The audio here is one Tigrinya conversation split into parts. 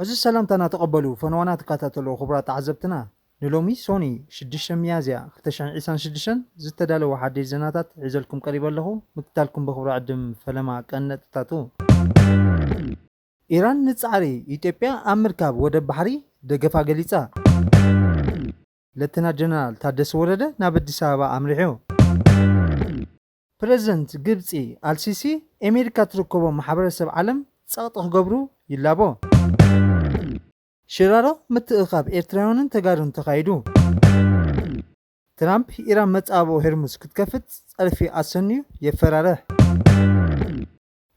እዚ ሰላምታና ተቐበሉ ፈነዋና ትከታተሉ ክቡራት ተዓዘብትና። ንሎሚ ሶኒ ሽዱሽተ ሚያዝያ ክልተ ሽሕን ዕስራን ሽዱሽተን ዝተዳለወ ሓደሽ ዜናታት ሒዘልኩም ቀሪበ ኣለኹ። ምክታልኩም ብኽብሪ ዕድም ፈለማ ቀነጥታቱ። ኢራን ንጻዕሪ ኢትዮጵያ ኣብ ምርካብ ወደብ ባሕሪ ደገፋ ገሊጻ። ሌተና ጀነራል ታደሰ ወረደ ናብ ኣዲስ ኣበባ ኣምሪሑ። ፕረዚደንት ግብጺ ኣልሲሲ ኣሜሪካ ትርከቦ ማሕበረሰብ ዓለም ጸቕጢ ክገብሩ ይላቦ። ሽራሮ ምትእኻብ ኤርትራውያንን ተጋሩን ተኻይዱ። ትራምፕ ኢራን መጻብኦ ሄርሙዝ ክትከፍት ጸርፊ ኣሰንዩ የፈራርሕ።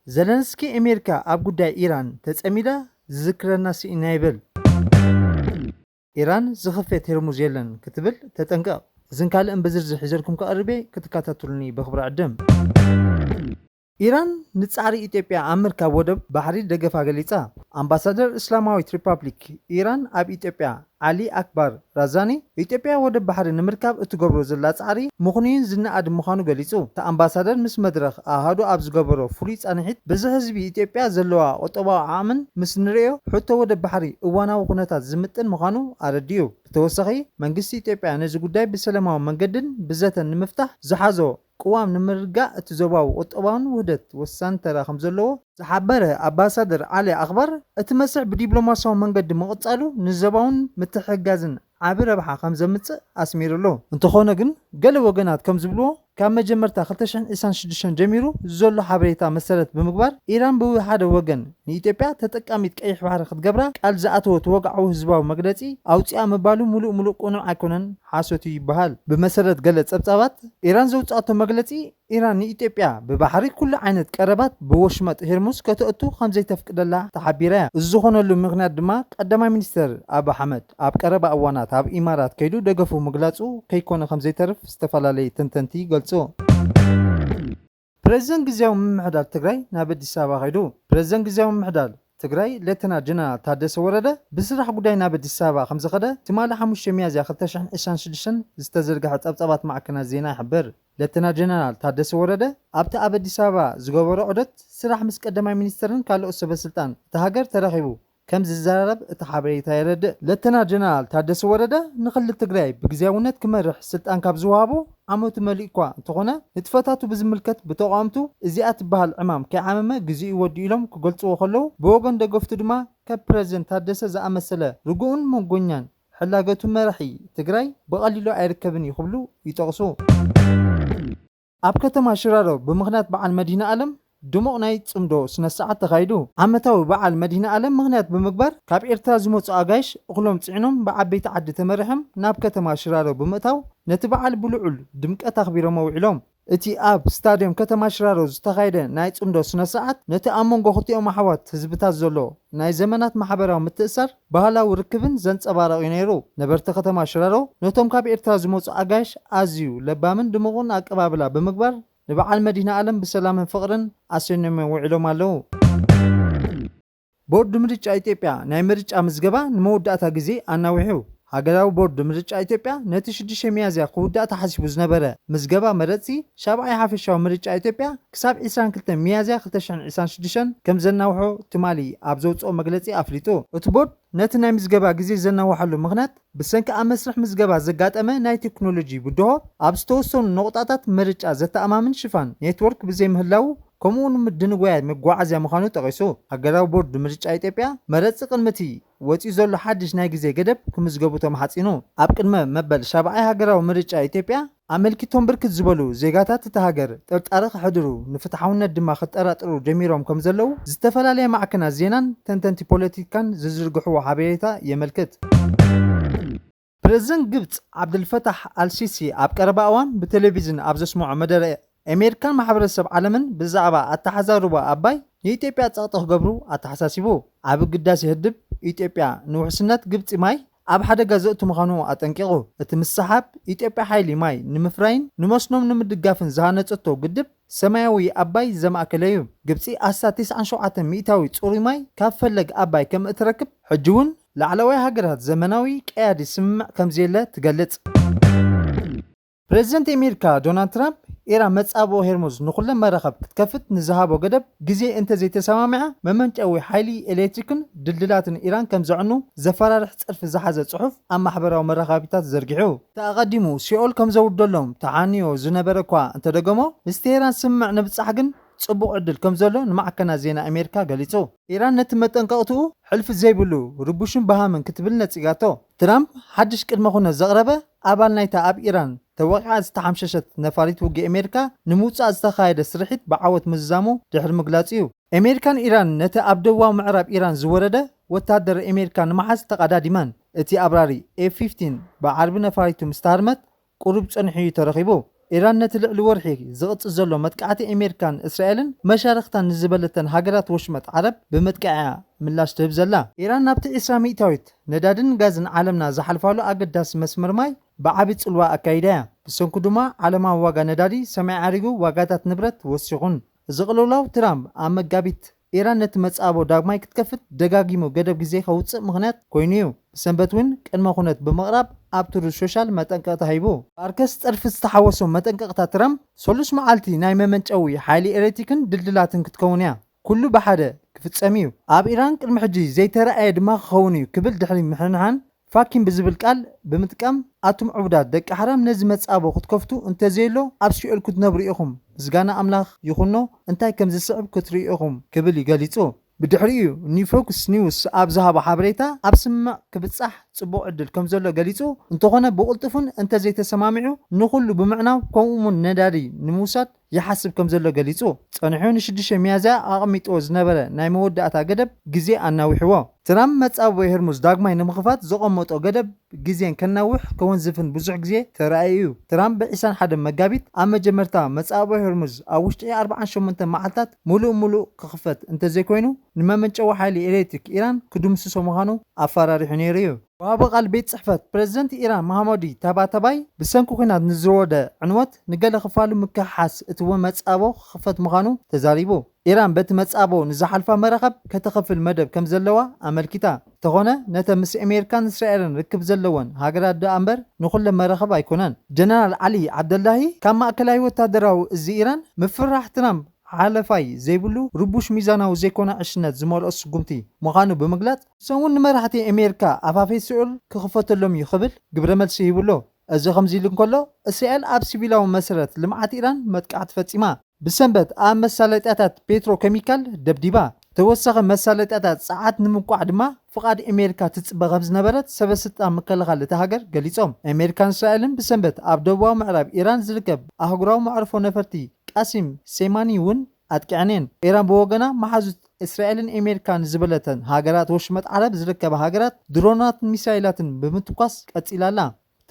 ዘለንስኪ ኣሜሪካ ኣብ ጉዳይ ኢራን ተጸሚዳ ዝዝክረና ስኢና ይብል። ኢራን ዝኽፈት ሄርሙዝ የለን ክትብል ተጠንቀቕ። እዝን ካልእን ብዝርዝር ሒዘልኩም ክቐርብ እየ፣ ክትከታተሉኒ ብኽብሪ ዕድም። ኢራን ንጻዕሪ ኢትዮጵያ ኣብ ምርካብ ወደብ ባሕሪ ደገፋ ገሊጻ። ኣምባሳደር እስላማዊት ሪፓብሊክ ኢራን ኣብ ኢትዮጵያ ዓሊ ኣክባር ራዛኒ፣ ኢትዮጵያ ወደብ ባሕሪ ንምርካብ እትገብሮ ዘላ ጻዕሪ ምኽኑይን ዝነኣድ ምዃኑ ገሊጹ። እቲ ኣምባሳደር ምስ መድረኽ ኣሃዱ ኣብ ዝገበሮ ፍሉይ ጻንሒት፣ ብዝሒ ህዝቢ ኢትዮጵያ ዘለዋ ቁጠባዊ ዓቕምን ምስ ንርእዮ፣ ሕቶ ወደብ ባሕሪ እዋናዊ ኩነታት ዝምጥን ምዃኑ ኣረዲኡ። ብተወሳኺ፣ መንግስቲ ኢትዮጵያ ነዚ ጉዳይ ብሰላማዊ መንገድን ብዘተን ንምፍታሕ ዝሓዞ ቅዋም ንምርጋእ እቲ ዞባዊ ቁጠባውን ውህደት ወሳኒ ተራ ከም ዘለዎ ዝሓበረ ኣምባሳደር ዓሊ ኣኽበር፣ እቲ መስርሕ ብዲፕሎማስያዊ መንገዲ ምቕጻሉ ንዞባውን ምትሕግጋዝን ዓቢ ረብሓ ከም ዘምጽእ ኣስሚሩሉ። እንተኾነ ግን፣ ገለ ወገናት ከም ዝብልዎ፣ ካብ መጀመርታ ክልተ ሽሕን ዕስራን ሽዱሽተን ጀሚሩ ዘሎ ሓበሬታ መሰረት ብምግባር፣ ኢራን ብሓደ ወገን ንኢትዮጵያ ተጠቃሚት ቀይሕ ባሕሪ ክትገብራ ቃል ዝኣተወት ወግዓዊ ህዝባዊ መግለጺ ኣውጺኣ ምባሉ ምሉእ ምሉእ ቅኑዕ ኣይኮነን፣ ሓሶት እዩ ይበሃል። ብመሰረት ገለ ጸብጻባት፣ ኢራን ዘውጽኣቶ መግለጺ፣ ኢራን ንኢትዮጵያ ብባሕሪ ኩሉ ዓይነት ቀረባት ብወሽመጥ ሄርሙዝ ከተእቱ ከም ዘይተፍቅደላ ተሓቢራ እያ። እዚ ዝኾነሉ ምኽንያት ድማ ቀዳማይ ሚኒስተር ኣቢ ኣሕመድ ኣብ ቀረባ እዋናት ኣብ ኢማራት ከይዱ ደገፉ ምግላጹ ከይኮነ ከም ዘይተርፍ ዝተፈላለዩ ተንተንቲ ይገልጹ። ፕረዚደንት ግዝያዊ ምምሕዳር ትግራይ ናብ ኣዲስ ኣበባ ከይዱ። ፕረዚደንት ግዝያዊ ምምሕዳር ትግራይ ሌተና ጀነራል ታደሰ ወረደ ብስራሕ ጉዳይ ናብ ኣዲስ ኣበባ ከም ዝኸደ ትማሊ ሓሙሽተ ሚያዝያ ክልተ ሽሕን ዕስራን ሽዱሽተን ዝተዘርግሐ ጸብጻባት ማዕከናት ዜና ይሕብር። ሌተና ጀነራል ታደሰ ወረደ ኣብቲ ኣብ ኣዲስ ኣበባ ዝገበሮ ዑደት ስራሕ ምስ ቀዳማይ ሚኒስተርን ካልኦት ሰበ ስልጣን እታ ሃገር ተራኺቡ ከም ዝዘራረብ እቲ ሓበሬታ የረድእ። ሌተና ጀነራል ታደሰ ወረደ ንክልል ትግራይ ብግዝያውነት ክመርሕ ስልጣን ካብ ዝወሃቦ ዓመቱ መሊኡ እኳ እንተኾነ፣ ንጥፈታቱ ብዝምልከት ብተቓወምቱ እዚኣ ትበሃል ዕማም ከይዓመመ ግዜኡ ወዲኡ ኢሎም ክገልጽዎ ከለዉ፣ ብወገን ደገፍቱ ድማ ከም ፕረዚደንት ታደሰ ዝኣመሰለ ርጉእን መንጎኛን ሕላገቱ መራሒ ትግራይ ብቐሊሉ ኣይርከብን እዩ ክብሉ ይጠቕሱ። ኣብ ከተማ ሽራሮ ብምኽንያት በዓል መድህነ ኣለም ድሙቕ ናይ ጽምዶ ስነ ስርዓት ተኻይዱ። ዓመታዊ በዓል መድህነ ኣለም ምኽንያት ብምግባር ካብ ኤርትራ ዝመጹ ኣጋይሽ እኽሎም ጽዒኖም ብዓበይቲ ዓዲ ተመሪሖም ናብ ከተማ ሽራሮ ብምእታው ነቲ በዓል ብልዑል ድምቀት ኣኽቢሮሞ ውዒሎም። እቲ ኣብ ስታድዮም ከተማ ሽራሮ ዝተኻየደ ናይ ጽምዶ ስነ ስርዓት ነቲ ኣብ መንጎ ክልቲኦም ኣሕዋት ህዝብታት ዘሎ ናይ ዘመናት ማሕበራዊ ምትእሳር ባህላዊ ርክብን ዘንጸባረቕ እዩ ነይሩ። ነበርቲ ከተማ ሽራሮ ነቶም ካብ ኤርትራ ዝመጹ ኣጋይሽ ኣዝዩ ለባምን ድሙቕን ኣቀባብላ ብምግባር ንበዓል መድህነ ኣለም ብሰላምን ፍቕርን ኣሰንዮም ውዒሎም ኣለዉ። ቦርድ ምርጫ ኢትዮጵያ ናይ ምርጫ ምዝገባ ንመወዳእታ ግዜ ኣናዊሑ። ሃገራዊ ቦርድ ምርጫ ኢትዮጵያ ነቲ ሽዱሽተ ሚያዝያ ክውዳእ ተሓሲቡ ዝነበረ ምዝገባ መረጽቲ ሻብዓይ ሓፈሻዊ ምርጫ ኢትዮጵያ ክሳብ ዕስራን ክልተን ሚያዝያ ክልተ ሽሕን ዕስራን ሽዱሽተን ከም ዘናውሖ ትማሊ ኣብ ዘውጽኦ መግለጺ ኣፍሊጡ። እቲ ቦርድ ነቲ ናይ ምዝገባ ግዜ ዘናውሓሉ ምኽንያት ብሰንኪ ኣብ መስርሕ ምዝገባ ዘጋጠመ ናይ ቴክኖሎጂ ብድሆ ኣብ ዝተወሰኑ ነቑጣታት ምርጫ ዘተኣማምን ሽፋን ኔትወርክ ብዘይምህላዉ ከምኡ እውን ምድንጓያት መጓዓዝያ ምዃኑ ጠቒሱ፣ ሃገራዊ ቦርድ ምርጫ ኢትዮጵያ መረጽቲ ቅድሚ እቲ ወጺኡ ዘሎ ሓድሽ ናይ ግዜ ገደብ ክምዝገቡ ተማሕጺኑ። ኣብ ቅድመ መበል ሻብዓይ ሃገራዊ ምርጫ ኢትዮጵያ ኣመልኪቶም ብርክት ዝበሉ ዜጋታት እታ ሃገር ጥርጣረ ከሕድሩ፣ ንፍትሓውነት ድማ ክጠራጠሩ ጀሚሮም ከም ዘለዉ ዝተፈላለያ ማዕከናት ዜናን ተንተንቲ ፖለቲካን ዝዝርግሕዎ ሓበሬታ የመልክት። ፕረዚደንት ግብጽ ዓብደልፈታሕ ኣልሲሲ ኣብ ቀረባ እዋን ብቴሌቪዝን ኣብ ዘስምዖ መደረ ኣሜሪካን ማሕበረሰብ ዓለምን ብዛዕባ ኣተሓዛ ሩባ ኣባይ ንኢትዮጵያ ጸቕጢ ክገብሩ ኣተሓሳሲቡ። ዓቢ ግዳሴ ህድብ ኢትዮጵያ ንውሕስነት ግብጺ ማይ ኣብ ሓደጋ ዘእቱ ምዃኑ ኣጠንቂቑ። እቲ ምስሓብ ኢትዮጵያ ሓይሊ ማይ ንምፍራይን ንመስኖም ንምድጋፍን ዝሃነጸቶ ግድብ ሰማያዊ ኣባይ ዘማእከለ እዩ። ግብጺ ኣስታት ተስዓን ሸውዓተን ሚእታዊ ጽሩይ ማይ ካብ ፈለግ ኣባይ ከም እትረክብ፣ ሕጂ እውን ላዕለዋይ ሃገራት ዘመናዊ ቀያዲ ስምምዕ ከም ዘየለ ትገልጽ። ፕረዚደንት ኣሜሪካ ዶናልድ ትራምፕ ኢራን መጻብኦ ሄርሙዝ ንኹለን መራኸብ ክትከፍት ንዝሃቦ ገደብ ግዜ እንተዘይተሰማሚዓ፣ መመንጨዊ ሓይሊ ኤሌክትሪክን ድልድላትን ኢራን ከም ዘዕኑ ዘፈራርሕ ጸርፊ ዝሓዘ ጽሑፍ ኣብ ማሕበራዊ መራኸቢታት ዘርጊሑ። እቲ ኣቐዲሙ ሲኦል ከም ዘውርደሎም ተሓንዮ ዝነበረ እኳ እንተደገሞ፣ ምስ ቴህራን ስምምዕ ንምብጻሕ ግን ጽቡቕ ዕድል ከም ዘሎ ንማዕከናት ዜና ኣሜሪካ ገሊጹ። ኢራን ነቲ መጠንቀቕትኡ ሕልፊ ዘይብሉ ርቡሽን በሃምን ክትብል ነጺጋቶ። ትራምፕ ሓድሽ ቅድመ ኩነት ዘቕረበ፣ ኣባል ናይታ ኣብ ኢራን ተወቒዓ ዝተሓምሸሸት ነፋሪት ውግእ ኣሜሪካ ንምውጻእ ዝተኻየደ ስርሒት ብዓወት ምዝዛሙ ድሕሪ ምግላጹ እዩ። ኣሜሪካን ኢራን ነቲ ኣብ ደቡባዊ ምዕራብ ኢራን ዝወረደ ወታደር ኣሜሪካ ንምሓዝ ተቐዳዲመን። እቲ ኣብራሪ ኤፍ ፊፍቲን ብዓርቢ ነፋሪቱ ምስ ተሃርመት ቁሩብ ጸኒሑ እዩ ተረኺቡ። ኢራን ነቲ ልዕሊ ወርሒ ዝቕጽል ዘሎ መጥቃዕቲ ኣሜሪካን እስራኤልን መሻርኽታን ንዝበለተን ሃገራት ወሽመጥ ዓረብ ብምጥቃዕ እያ ምላሽ ትህብ ዘላ። ኢራን ናብቲ ዕስራ ሚእታዊት ነዳድን ጋዝን ዓለምና ዝሓልፋሉ ኣገዳሲ መስመር ማይ ብዓቢ ጽልዋ ኣካይዳ እያ። ብሰንኩ ድማ ዓለማዊ ዋጋ ነዳዲ ሰማይ ዓሪጉ፣ ዋጋታት ንብረት ወሲኹን። እዚ ቅልውላው ትራምፕ ኣብ መጋቢት ኢራን ነቲ መጻቦ ዳግማይ ክትከፍት ደጋጊሙ ገደብ ግዜ ከውጽእ ምኽንያት ኮይኑ እዩ። ብሰንበት እውን ቅድመ ኩነት ብምቕራብ ኣብ ትሩዝ ሶሻል መጠንቀቕታ ሂቡ። ኣርከስ ጸርፊ ዝተሓወሶ መጠንቀቕታ ትራምፕ፣ ሰሉስ መዓልቲ ናይ መመንጨዊ ሓይሊ ኤሌክትሪክን ድልድላትን ክትከውን እያ። ኩሉ ብሓደ ክፍጸም እዩ። ኣብ ኢራን ቅድሚ ሕጂ ዘይተራእየ ድማ ክኸውን እዩ ክብል ድሕሪ ምሕንሓን ፋኪን ብዝብል ቃል ብምጥቃም፣ ኣቱም ዕቡዳት ደቂ ሓራም ነዚ መጻቦ ክትከፍቱ እንተዘየሎ ኣብ ሲኦል ክትነብሩ ኢኹም። ምስጋና ኣምላኽ ይኹኖ፣ እንታይ ከም ዝስዕብ ክትርእዩ ኢኹም ክብል እዩ ገሊጹ። ብድሕሪኡ ንፎክስ ኒውስ ኣብ ዝሃቦ ሓበሬታ፣ ኣብ ስምምዕ ክብጻሕ ጽቡቕ ዕድል ከም ዘሎ ገሊጹ፣ እንተኾነ ብቕልጡፍን እንተዘይተሰማሚዑ ንኹሉ ብምዕናው ከምኡ'ውን ነዳዲ ንምውሳድ ይሓስብ ከም ዘሎ ገሊጹ። ጸኒሑ ንሽዱሽተ ሚያዝያ ኣቐሚጥዎ ዝነበረ ናይ መወዳእታ ገደብ ግዜ ኣናዊሕዎ። ትራምፕ መጻብቦ ሄርሙዝ ዳግማይ ንምኽፋት ዘቐመጦ ገደብ ግዜን ከናውሕ ከወንዝፍን ብዙሕ ግዜ ተራእዩ እዩ። ትራምፕ ብ ዕስራን ሓደን መጋቢት ኣብ መጀመርታ መጻብቦ ሄርሙዝ ኣብ ውሽጢ ኣርብዓን ሸሞንተን መዓልታት ምሉእ ምሉእ ክኽፈት እንተዘይኮይኑ፣ ንመመንጨዊ ሓይሊ ኤሌክትሪክ ኢራን ክድምስሶ ምዃኑ ኣፈራሪሑ ነይሩ እዩ። ወሃቢ ቃል ቤት ጽሕፈት ፕረዚደንት ኢራን መሃመዲ ታባታባይ፣ ብሰንኪ ኲናት ንዝወረደ ዕንወት ንገለ ክፋሉ ምክሕሓስ እቲ መጻቦ ክኽፈት ምዃኑ ተዛሪቡ። ኢራን በቲ መጻቦ ንዝሓልፋ መራኸብ ከተኸፍል መደብ ከም ዘለዋ ኣመልኪታ። እንተኾነ፣ ነተን ምስ ኣሜሪካን እስራኤልን ርክብ ዘለወን ሃገራት ደኣ እምበር ንኹለን መራኸብ ኣይኮነን። ጀነራል ዓሊ ዓብደላሂ፣ ካብ ማእከላይ ወታደራዊ እዚ ኢራን፣ ምፍርራሕ ትራምፕ ሓለፋይ ዘይብሉ ርቡሽ ሚዛናዊ ዘይኮነ ዕሽነት ዝመልኦ ስጉምቲ ምዃኑ ብምግላጽ፣ ንሶም እውን ንመራሕቲ ኣሜሪካ ኣፋፌ ሲኦል ክኽፈተሎም እዩ ክብል ግብረ መልሲ ሂቡ ኣሎ። እዚ ከምዚ ኢሉ እንከሎ፣ እስራኤል ኣብ ሲቪላዊ መሰረት ልምዓት ኢራን መጥቃዕቲ ፈጺማ። ብሰንበት ኣብ መሳለጥያታት ፔትሮ ኬሚካል ደብዲባ። ተወሳኺ መሳለጥያታት ጸዓት ንምንቋዕ ድማ ፍቓድ ኣሜሪካ ትጽበ ከም ዝነበረት ሰበ ስልጣን ምክልኻል እታ ሃገር ገሊጾም። ኣሜሪካን እስራኤልን ብሰንበት ኣብ ደቡባዊ ምዕራብ ኢራን ዝርከብ ኣህጉራዊ መዕርፎ ነፈርቲ ቃሲም ሴማኒ እውን ኣጥቂዐን እየን። ኢራን ብወገና፣ መሓዙት እስራኤልን ኣሜሪካን ዝበለተን ሃገራት ወሽመጥ ዓረብ ዝርከባ ሃገራት ድሮናትን ሚሳይላትን ብምትኳስ ቀጺላ ኣላ።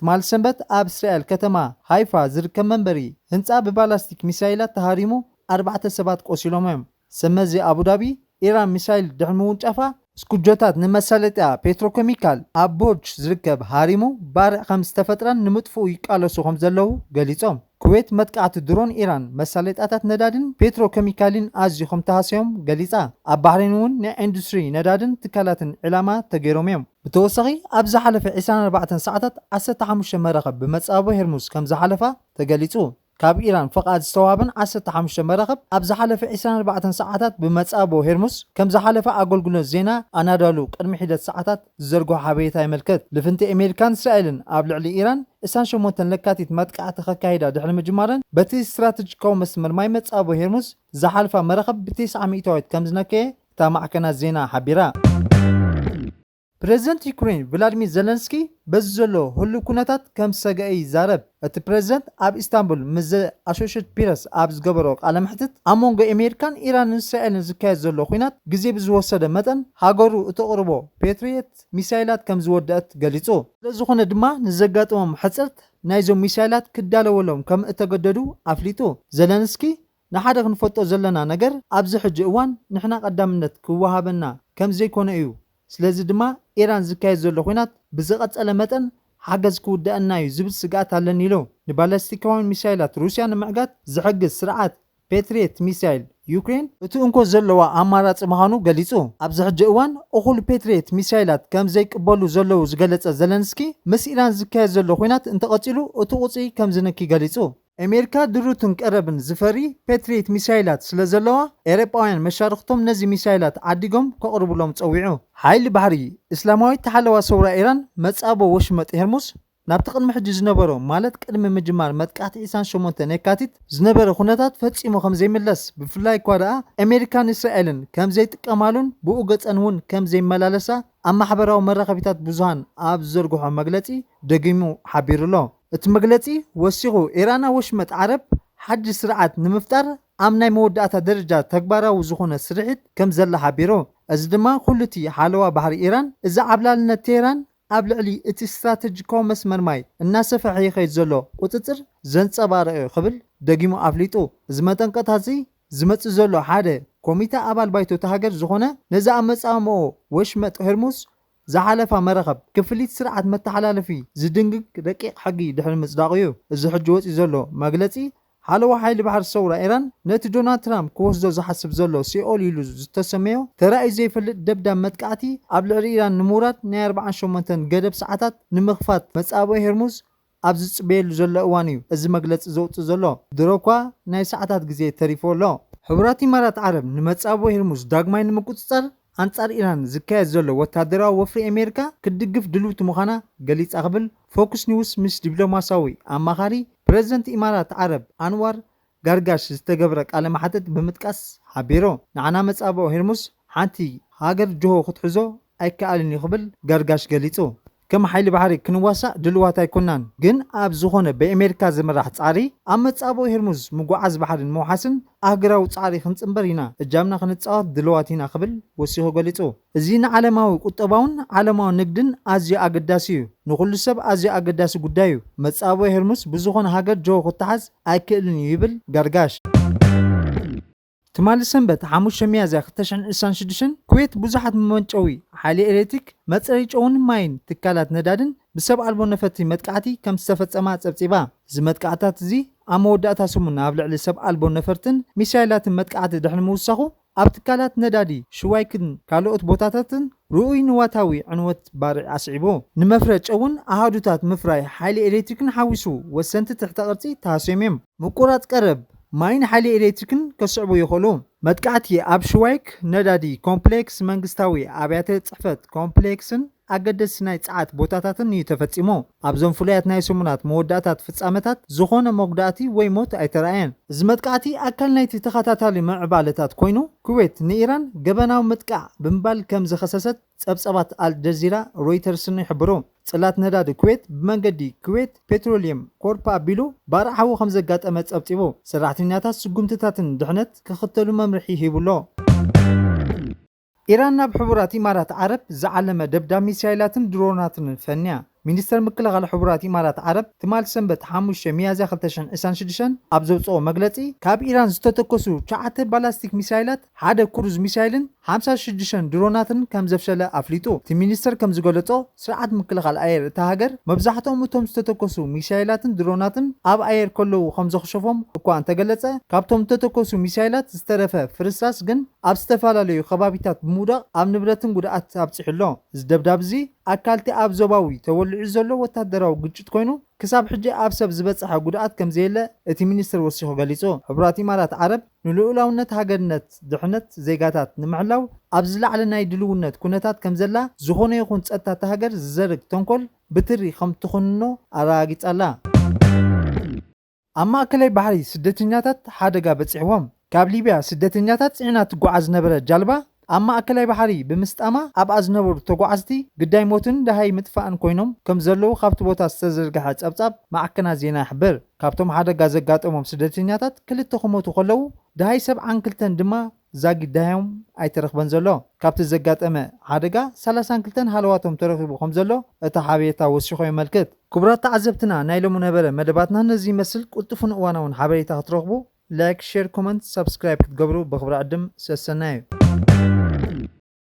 ትማሊ ሰንበት ኣብ እስራኤል ከተማ ሃይፋ ዝርከብ መንበሪ ህንጻ ብባላስቲክ ሚሳይላት ተሃሪሙ ኣርባዕተ ሰባት ቆሲሎም እዮም። ሰመዚ ኣቡዳቢ፣ ኢራን ሚሳይል ድሕሪ ምውንጫፋ፣ ስኩጆታት ንመሳለጥያ ፔትሮኬሚካል ኣብ ቦርጅ ዝርከብ ሃሪሙ ባርዕ ከም ዝተፈጥረን ንምጥፍኡ ይቃለሱ ከም ዘለዉ ገሊጾም። ኩዌት መጥቃዕቲ ድሮን ኢራን መሳለጥያታት ነዳድን ፔትሮኬሚካልን ኣዝዩ ከም ተሃስዮም ገሊጻ። ኣብ ባሕሬን እውን ናይ ኢንዱስትሪ ነዳድን ትካላትን ዕላማ ተገይሮም እዮም። ብተወሳኺ፣ ኣብ ዝሓለፈ ዕስራን ኣርባዕተን ሰዓታት ዓሰርተ ሓሙሽተ መራኽብ ብመጻብቦ ሄርሙዝ ከም ዝሓለፋ ተገሊጹ። ካብ ኢራን ፍቓድ ዝተዋህበን ዓሰርተ ሓሙሽተ መራኽብ ኣብ ዝሓለፈ ዕስራን ኣርባዕተን ሰዓታት ብመጻብቦ ሄርሙዝ ከም ዝሓለፋ ኣገልግሎት ዜና ኣናዶሉ ቅድሚ ሒደት ሰዓታት ዝዘርግሖ ሓበሬታ የመልክት። ልፍንቲ ኣሜሪካን እስራኤልን ኣብ ልዕሊ ኢራን ዕስራን ሸሞንተን ለካቲት መጥቃዕቲ ከካይዳ ድሕሪ ምጅማረን፣ በቲ ስትራተጂካዊ መስመር ማይ መጻብቦ ሄርሙዝ ዝሓልፋ መራኽብ ብተስዓ ሚእታዊት ከም ዝነከየ እታ ማዕከናት ዜና ሓቢራ። ፕረዚደንት ዩክሬን ቭላድሚር ዘለንስኪ በዚ ዘሎ ህሉው ኩነታት ከም ዝሰግአ ይዛረብ። እቲ ፕረዚደንት ኣብ ኢስታንቡል ምስ ዘ ኣሶሽየትድ ፕረስ ኣብ ዝገበሮ ቃለ መሕትት፣ ኣብ መንጎ ኣሜሪካን ኢራንን እስራኤልን ዝካየድ ዘሎ ኲናት ግዜ ብዝወሰደ መጠን፣ ሃገሩ እተቕርቦ ፔትሪየት ሚሳይላት ከም ዝወደአት ገሊጹ። ስለዝኾነ ድማ ንዘጋጠሞም ሕጽርት ናይዞም ሚሳይላት ክዳለወሎም ከም እተገደዱ ኣፍሊጡ። ዘለንስኪ፣ ንሓደ ክንፈልጦ ዘለና ነገር፣ ኣብዚ ሕጂ እዋን ንሕና ቀዳምነት ክወሃበና ከም ዘይኮነ እዩ። ስለዚ ድማ ኢራን ዝካየድ ዘሎ ኲናት ብዝቐጸለ መጠን ሓገዝ ክውድኣና እዩ ዝብል ስግኣት ኣለኒ ኢሉ። ንባለስቲካውያን ሚሳይላት ሩስያ ንምዕጋት ዝሕግዝ ስርዓት ፔትሪየት ሚሳይል ዩክሬን እቲ እንኮ ዘለዋ ኣማራጺ ምዃኑ ገሊጹ። ኣብዚ ሕጂ እዋን እኹል ፔትሪየት ሚሳይላት ከም ዘይቅበሉ ዘለዉ ዝገለጸ ዘለንስኪ፣ ምስ ኢራን ዝካየድ ዘሎ ኲናት እንተቐጺሉ እቲ ቁጽሪ ከም ዝንኪ ገሊጹ። ኣሜሪካ ድሩትን ቀረብን ዝፈሪ ፔትሪየት ሚሳይላት ስለ ዘለዋ፣ ኤውሮጳውያን መሻርኽቶም ነዚ ሚሳይላት ዓዲጎም ከቕርቡሎም ጸዊዑ። ሓይሊ ባሕሪ እስላማዊት ተሓለዋ ሰውራ ኢራን መጻቦ ወሽመጥ ሄርሙዝ ናብቲ ቅድሚ ሕጂ ዝነበሮ፣ ማለት ቅድሚ ምጅማር መጥቃዕቲ ዕስራን ሸሞንተን የካቲት ዝነበረ ኩነታት ፈጺሙ ከም ዘይምለስ፣ ብፍላይ እኳ ደኣ ኣሜሪካን እስራኤልን ከም ዘይጥቀማሉን ብኡ ገጸን እውን ከም ዘይመላለሳ ኣብ ማሕበራዊ መራኸቢታት ብዙሃን ኣብ ዝዘርግሖ መግለጺ ደጊሙ ሓቢሩ ኣሎ። እቲ መግለጺ ወሲኹ፣ ኢራን ኣብ ወሽመጥ ዓረብ ሓድሽ ስርዓት ንምፍጣር ኣብ ናይ መወዳእታ ደረጃ ተግባራዊ ዝኾነ ስርሒት ከም ዘላ ሓቢሩ። እዚ ድማ ኩሉ እቲ ሓለዋ ባሕሪ ኢራን፣ እዚ ዓብላልነት ቴህራን ኣብ ልዕሊ እቲ ስትራተጂካዊ መስመር ማይ እናሰፍሐ ይኸይድ ዘሎ ቁጽጽር ዘንጸባርቕ እዩ ክብል ደጊሙ ኣፍሊጡ። እዚ መጠንቀቕታ እዚ ዝመጽእ ዘሎ ሓደ ኮሚተ ኣባል ባይቶ እታ ሃገር ዝኾነ ነዚ ኣብ መጻምኦ ወሽመጥ ሄርሙዝ ዝሓለፋ መራኸብ ክፍሊት ስርዓት መተሓላለፊ ዝድንግግ ረቂቕ ሕጊ ድሕሪ ምጽዳቑ እዩ። እዚ ሕጂ ወጺኡ ዘሎ መግለጺ ሓለዋ ሓይሊ ባሕሪ ሰውራ ኢራን ነቲ ዶናልድ ትራምፕ ክወስዶ ዝሓስብ ዘሎ ሲኦል ኢሉ ዝተሰመዮ ተራእዩ ዘይፈልጥ ደብዳብ መጥቃዕቲ ኣብ ልዕሊ ኢራን ንምውራድ ናይ ኣርብዓን ሸሞንተን ገደብ ሰዓታት ንምኽፋት መጻብኦ ሄርሙዝ ኣብ ዝጽበየሉ ዘሎ እዋን እዩ እዚ መግለጺ ዘውጽእ ዘሎ። ድሮ እኳ ናይ ሰዓታት ግዜ ተሪፎ ኣሎ። ሕቡራት ኢማራት ዓረብ ንመጻብኦ ሄርሙዝ ዳግማይ ንምቁጽጻር ኣንጻር ኢራን ዝካየድ ዘሎ ወታደራዊ ወፍሪ ኣሜሪካ ክትድግፍ ድልውቲ ምዃና ገሊጻ ክብል ፎክስ ኒውስ ምስ ዲፕሎማሲያዊ ኣማኻሪ ፕረዚደንት ኢማራት ዓረብ ኣንዋር ጋርጋሽ ዝተገብረ ቃለ መሓትት ብምጥቃስ ሓቢሩ። ንዓና መጻብኦ ሄርሙዝ ሓንቲ ሃገር ጅሆ ክትሕዞ ኣይከኣልን እዩ ክብል ጋርጋሽ ገሊጹ። ከም ሓይሊ ባሕሪ ክንዋሳእ ድልዋት ኣይኮናን፣ ግን ኣብ ዝኾነ ብኣሜሪካ ዝምራሕ ጻዕሪ ኣብ መጻብኦ ሄርሙዝ ምጉዓዝ ባሕሪ ንምውሓስን ኣህግራዊ ጻዕሪ ክንጽንበር ኢና። እጃምና ክንጻወት ድልዋት ኢና ክብል ወሲኹ ገሊጹ። እዚ ንዓለማዊ ቁጠባውን ዓለማዊ ንግድን ኣዝዩ ኣገዳሲ እዩ። ንኹሉ ሰብ ኣዝዩ ኣገዳሲ ጉዳይ እዩ። መጻብኦ ሄርሙዝ ብዝኾነ ሃገር ጅሆ ክተሓዝ ኣይክእልን እዩ ይብል ጋርጋሽ። ትማሊ ሰንበት ሓሙሽተ ሚያዝያ ክልተ ሽሕን ዕስራን ሽዱሽተን ኩዌት ብዙሓት መመንጨዊ ሓይሊ ኤሌክትሪክ፣ መጽረዪ ጨውን ማይን ትካላት ነዳድን ብሰብ ኣልቦ ነፈርቲ መጥቃዕቲ ከም ዝተፈጸማ ጸብጺባ። እዚ መጥቃዕታት እዚ ኣብ መወዳእታ ሰሙን ኣብ ልዕሊ ሰብ ኣልቦ ነፈርትን ሚሳይላትን መጥቃዕቲ ድሕሪ ምውሳኹ፣ ኣብ ትካላት ነዳዲ ሽዋይክን ካልኦት ቦታታትን ርኡይ ንዋታዊ ዕንወት ባርዕ ኣስዒቡ። ንመፍረ ጨውን ኣሃዱታት ምፍራይ ሓይሊ ኤሌክትሪክን ሓዊሱ ወሰንቲ ትሕተ ቅርጺ ተሃስዮም እዮም። ምቁራጽ ቀረብ ማይን ሓይሊ ኤሌክትሪክን ከስዕቡ ይኽእሉ። መጥቃዕቲ ኣብ ሽዋይክ ነዳዲ ኮምፕሌክስ፣ መንግስታዊ ኣብያተ ጽሕፈት ኮምፕሌክስን ኣገደስቲ ናይ ጸዓት ቦታታትን እዩ ተፈጺሙ። ኣብዞም ፍሉያት ናይ ሰሙናት መወዳእታት ፍጻመታት ዝኾነ መጉዳእቲ ወይ ሞት ኣይተራእየን። እዚ መጥቃዕቲ ኣካል ናይቲ ተኸታታሊ ምዕባለታት ኮይኑ፣ ኩዌት ንኢራን ገበናዊ ምጥቃዕ ብምባል ከም ዝኸሰሰት ጸብጻባት ኣል ጀዚራ ሮይተርስን ይሕብሩ። ጽላት ነዳዲ ኩዌት ብመንገዲ ኩዌት ፔትሮሊየም ኮርፕ ኣቢሉ ባርዕ ሓዊ ከም ዘጋጠመ ጸብጺቡ። ሰራሕተኛታት ስጉምትታትን ድሕነት ክኽተሉ መምርሒ ሂቡ ኣሎ። ኢራን ናብ ሕቡራት ኢማራት ዓረብ ዝዓለመ ደብዳብ ሚሳይላትን ድሮናትን ፈንያ። ሚኒስተር ምክልኻል ሕቡራት ኢማራት ዓረብ ትማል ሰንበት ሓሙሽተ ሚያዝያ ክልተ ሽሕን ዕስራን ሽዱሽተን ኣብ ዘውፅኦ መግለፂ፣ ካብ ኢራን ዝተተኮሱ ትሽዓተ ባላስቲክ ሚሳይላት፣ ሓደ ክሩዝ ሚሳይልን ሓምሳ ሽዱሽተ ድሮናትን ከም ዘፍሸለ ኣፍሊጡ። እቲ ሚኒስተር ከም ዝገለጾ፣ ስርዓት ምክልኻል ኣየር እታ ሃገር መብዛሕትኦም እቶም ዝተተኮሱ ሚሳይላትን ድሮናትን ኣብ ኣየር ከለዉ ከም ዘኽሸፎም እኳ እንተገለጸ፣ ካብቶም ዝተተኮሱ ሚሳይላት ዝተረፈ ፍርስራስ ግን ኣብ ዝተፈላለዩ ከባቢታት ብምውዳቕ ኣብ ንብረትን ጉድኣት ኣብጺሑ ኣሎ። እዚ ደብዳብ እዚ ኣካል እቲ ኣብ ዞባዊ ተወሊዑ ዘሎ ወታደራዊ ግጭት ኮይኑ፣ ክሳብ ሕጂ ኣብ ሰብ ዝበጽሐ ጉድኣት ከም ዘየለ እቲ ሚኒስትር ወሲኹ ገሊጹ። ሕቡራት ኢማራት ዓረብ ንልኡላውነት ሃገርነት ድሕነት ዜጋታት ንምሕላው ኣብ ዝለዓለ ናይ ድልውነት ኩነታት ከም ዘላ፣ ዝኾነ ይኹን ጸጥታ እታ ሃገር ዝዘርግ ተንኮል ብትሪ ከም ትኹንኖ ኣረጋጊጻ ኣላ። ኣብ ማእከላይ ባሕሪ ስደተኛታት ሓደጋ በጺሕዎም። ካብ ሊብያ ስደተኛታት ጽዒና ትጓዓዝ ዝነበረት ጃልባ ኣብ ማእከላይ ባሕሪ ብምስጣማ ኣብኣ ዝነበሩ ተጓዓዝቲ ግዳይ ሞትን ደሃይ ምጥፋእን ኮይኖም ከም ዘለዉ ካብቲ ቦታ ዝተዘርግሐ ጸብጻብ ማዕከናት ዜና ይሕብር። ካብቶም ሓደጋ ዘጋጠሞም ስደተኛታት ክልተ ክሞቱ ከለዉ፣ ደሃይ ሰብዓን ክልተን ድማ ዛጊድ ደሃዮም ኣይተረኽበን ዘሎ። ካብቲ ዘጋጠመ ሓደጋ ሰላሳን ክልተን ሃለዋቶም ተረኺቡ ከም ዘሎ እቲ ሓበሬታ ወሲኹ የመልክት። ክቡራት ተዓዘብትና፣ ናይ ሎሚ ነበረ መደባትና ነዚ ይመስል። ቅልጡፍን እዋናውን ሓበሬታ ክትረኽቡ ላይክ፣ ሼር፣ ኮመንት፣ ሳብስክራይብ ክትገብሩ ብኽብሪ ዕድም ሰሰናዩ።